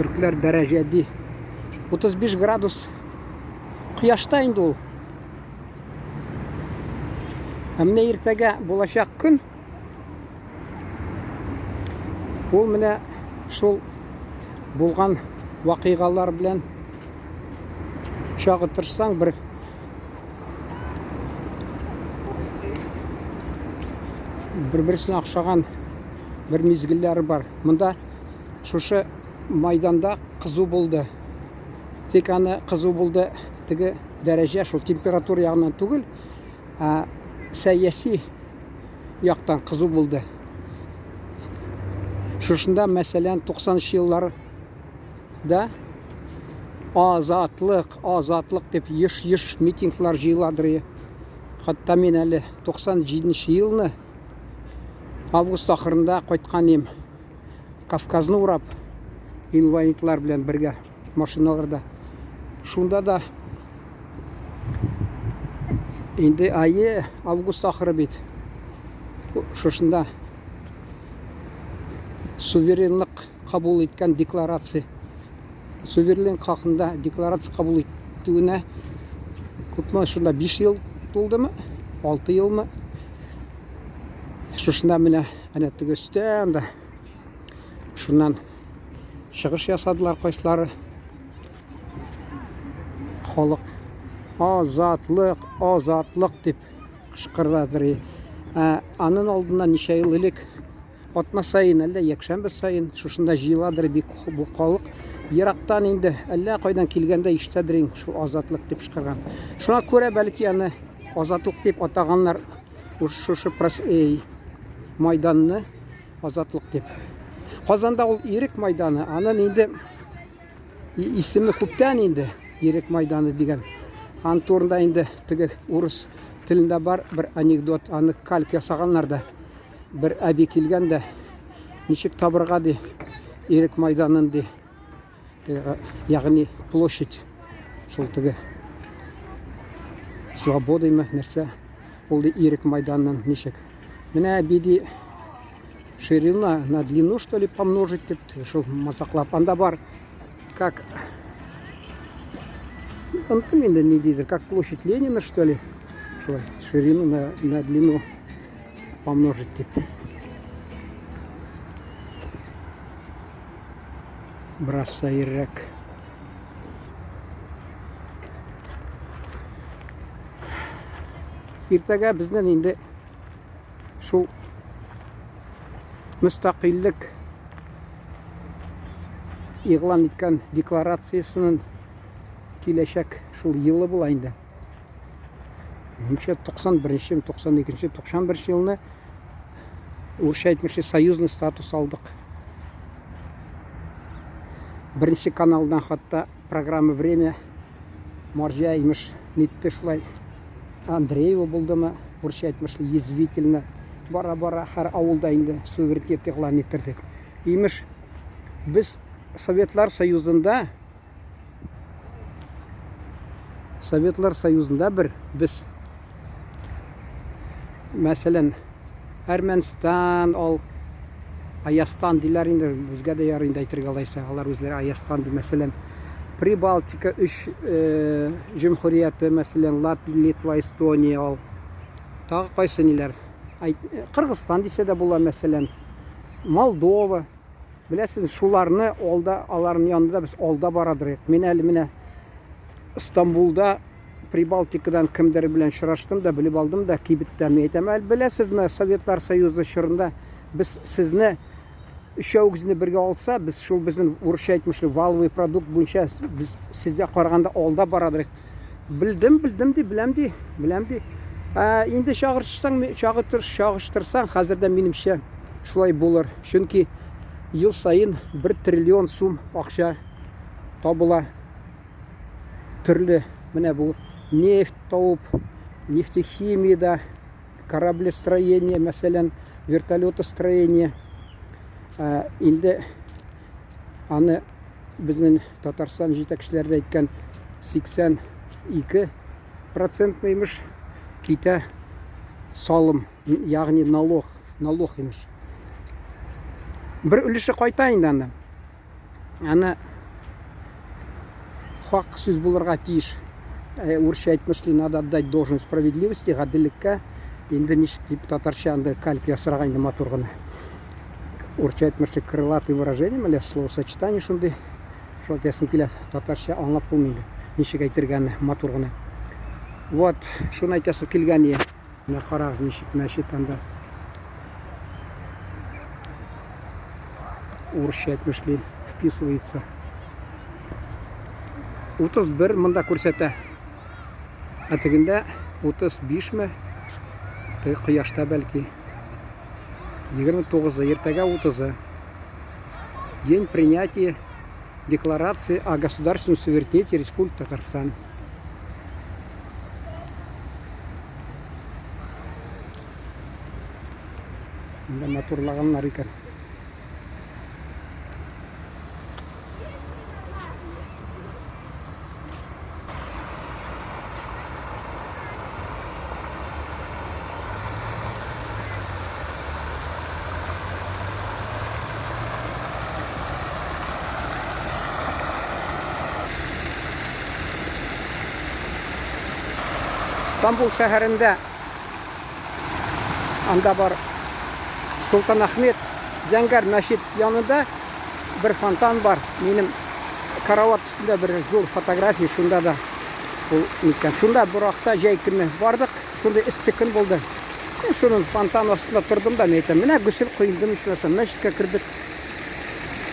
Төркләр дәрәҗә ди. 35 градус кояшта инде ул. Ә менә иртәгә булачак көн ул менә шул булган вакыйгалар белән чагыштырсаң бер бер-берсенә охшаган бер мизгелләре бар. Монда шушы майданда кызу булды. Тик аны кызу булды теге дәрәҗә шул температура ягыннан түгел, ә сәяси яктан кызу булды. Шушында, мәсәлән, 90 елларда азатлык, азатлык дип еш-еш митинглар җыеладыр. Хәтта мин әле 97 елны август ахырында кайткан идем. Кавказны урап, инвалидлар белән бергә машиналарда. Шунда да инде ае август ахыры бит. Шушында суверенлык кабул иткән декларация суверенлык хакында декларация кабул итүенә күпме шунда 5 ел тулдымы, 6 елмы? Шушында менә әнә теге өстә анда шуннан чыгыш ясадылар кайсылары. Халык азатлык, азатлык дип кычкырдадыр. Ә анын алдыннан ничә ел элек атна саен, әллә якшәмбе саен шушында җыеладыр бик бу халык. Ерактан инде әллә кайдан килгәндә ишетәдер инде шул азатлык дип кычкырган. Шуңа күрә бәлки аны азатлык дип атаганнар шушы майданны азатлык дип. Казанда ул Ирек майданы, анын инде исеме күптән инде Ирек майданы дигән. Ан турында инде теге урыс телендә бар бер анекдот, аны кальк ясаганнар да. Бер әби килгән дә, ничек табырга ди, Ирек майданын ди. Ягъни площадь шул теге Свободыймы нәрсә ул ди Ирек майданын ничек. Менә әби ди ширина на длину что ли помножить дип шул мазаклап. Анда бар как оныттым инде ни дидер, как площадь Ленина что ли. Шулай ширину на длину помножить дип. Бераз сәеррәк. Иртәгә безнең инде шул мөстәкыйльлек игълан иткән декларациясенең киләчәк шул елы була инде. Минемчә 91-нче, 92-нче, 91 елны урысча әйтмешли союзный статус алдык. Беренче каналдан хатта программа Время марҗа имеш нитте шулай. Андреева булдымы, урысча әйтмешли язвительно. Бара-бара һәр авылда инде суверенитет игълан иттердек. Имеш, без Советлар Союзында Советлар Союзында бер без мәсәлән Әрмәнстан ал Аястан диләр инде, безгә дә ярый инде әйтергә алайса, алар үзләре Аястан ди, мәсәлән, Прибалтика өч э, җөмһүрияте, мәсәлән, Латвия, Литва, Эстония ал. Тагы кайсы ниләр? Кыргызстан дисә дә була, мәсәлән, Молдова. Беләсез, шуларны алда, аларның янында без алда барадыр. Мин әле менә Стамбулда Прибалтикадан кемдер белән очраштым да, белеп алдым да кибеттә. Мин әйтәм, әле беләсезме, Советлар Союзы чорында без сезне өчәүгезне бергә алса, без шул безнең урысча әйтмешли валовый продукт буенча без сезгә караганда алда барадыр. Белдем, белдем ди, беләм ди, беләм ди. Ә инде чагыштырсаң, чагыштыр, чагыштырсаң, хәзер дә минемчә шулай булыр. Чөнки ел саен 1 триллион сум акча табыла. Төрле менә бу нефть табып, нефтехимиядә, кораблестроение, мәсәлән, вертолетостроение. Ә, инде аны безнең Татарстан җитәкчеләре дә әйткән 82 процент имеш китә салым, ягъни налог, налог имеш. Бер өлеше кайта инде анда. Аны Хак сүз булырга тиеш. Э, урысча әйтмешли, надо отдать должное справедливости, гаделлеккә. Инде ничек дип татарча анда калька ясарга инде матур гына. Урысча әйтмешли, крылатый выражение, әллә словосочетание шундый. Шул әйтәсем килә, татарча аңлап булмый инде. Ничек әйтергә аны матур гына. Вот, шуны әйтәсе килгән иде. Менә карагыз, ничек мәчет анда. Урысча әйтмешли, вписывается. 31 монда күрсәтә. Ә тегендә 35 ме? Теге кояшта бәлки. 29-ы, иртәгә 30-ы. День принятия Декларации о государственном суверенитете Республики Татарстан. Монда матурлаганнар икән. Стамбул шәһәрендә анда бар Султан Ахмед Зәңгәр мәчет янында бер фонтан бар. Минем карават өстендә бер зур фотография, шунда да ул ниткән. Шунда буракта җәй көне бардык, шундый эссе көн булды. Мин шуның фонтан астында тордым да, мин әйтәм, менә гөсел коендым ичмасам, мәчеткә кердек.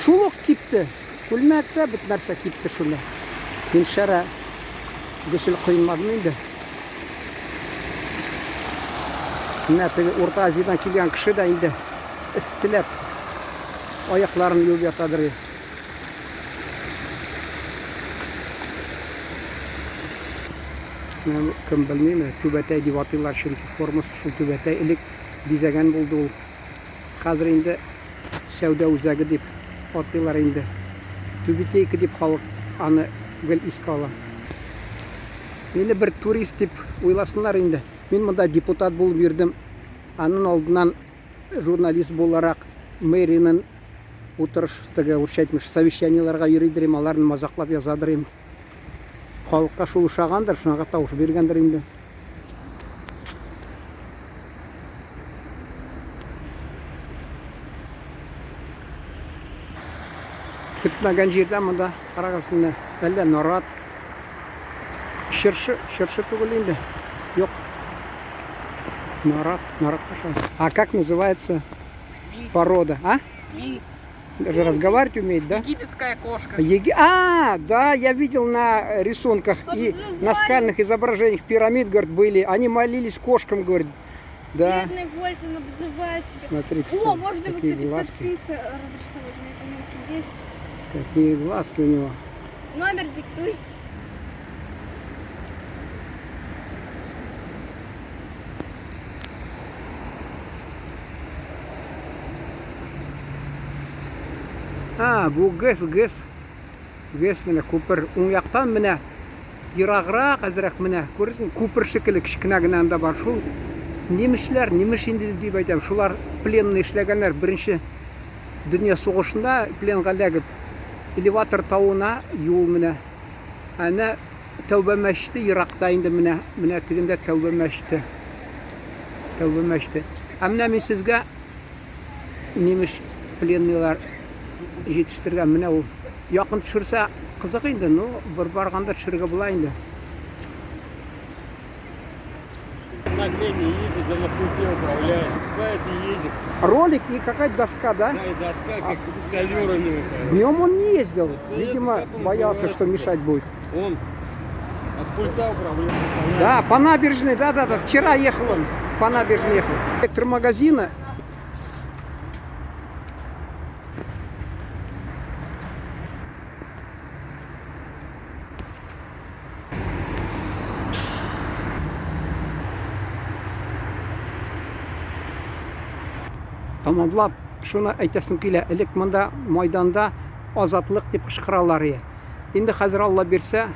Шул ук кипте. Күлмәк тә, бөтен нәрсә кипте шунда. Мин шәрә гөсел коенмадым инде. Менә теге Урта Азиядән килгән кеше дә инде эсселәп аякларын юып ятадыр. Менә кем белми, менә түбәтәй дип атыйлар, чөнки формасы шул түбәтәй. Элек бизәгән булды ул. Хәзер инде сәүдә үзәге дип атыйлар инде. Тюбетейка дип халык аны гел искә ала. Мине бер турист дип уйласыннар инде. Мин монда депутат булып йөрдем. Анын алдыннан журналист буларак мэриянын утырыш, теге урысча әйтмеш, совещаниеларга йөридер идем, аларны мазаклап язадыр идем. Халыкка шул ошагандыр, шуңа тавыш биргәндер инде. Көтмәгән җирдә монда карагыз менә әллә нарат, чыршы, чыршы түгел инде. Юк. Нарат, нарат каша. А как называется порода, а? Сфинкс. Даже разговаривать умеет, да? Египетская кошка. А, да, я видел на рисунках и на скальных изображениях пирамид, говорит, были. Они молились кошкам, говорит. Да. Бедный Вольсон обзывает тебя. Смотри, кстати, О, можно его, какие кстати, под глазки. сфинкса разрисовать. У меня там есть. Какие глазки у него. Номер диктуй. А, бу ГЭС, ГЭС. ГЭС менә күпер. Уң яктан менә ераграк әзрәк менә күрәсең, күпер шикелле кечкенә генә анда бар. Шул немечләр, немеш инде дип әйтәм, шулар пленный эшләгәннәр беренче дөнья сугышында пленга эләгеп элеватор тавына юл менә. Әнә Тәүбә мәчете еракта инде менә, менә тегендә Тәүбә мәчете. Тәүбә мәчете. Ә менә мин сезгә немеш пленныйлар җитештергән менә ул. Якын төшерсә кызык инде, ну, бер барганда төшерергә була инде. На крене едет, да на пульте управляет. Ставит и едет. Ролик и какая-то доска, да? Да, и доска, как ковер у него. короче. Днем он не ездил. Это Видимо, как он боялся, что называется-то? мешать будет. Он от пульта управляет. Да, по набережной, да-да-да. Вчера ехал он, по набережной ехал. Электромагазина. Тамамлап, шуны әйтәсем килә, элек монда майданда азатлык дип кычкыралар иде. Инде хәзер Алла бирсә,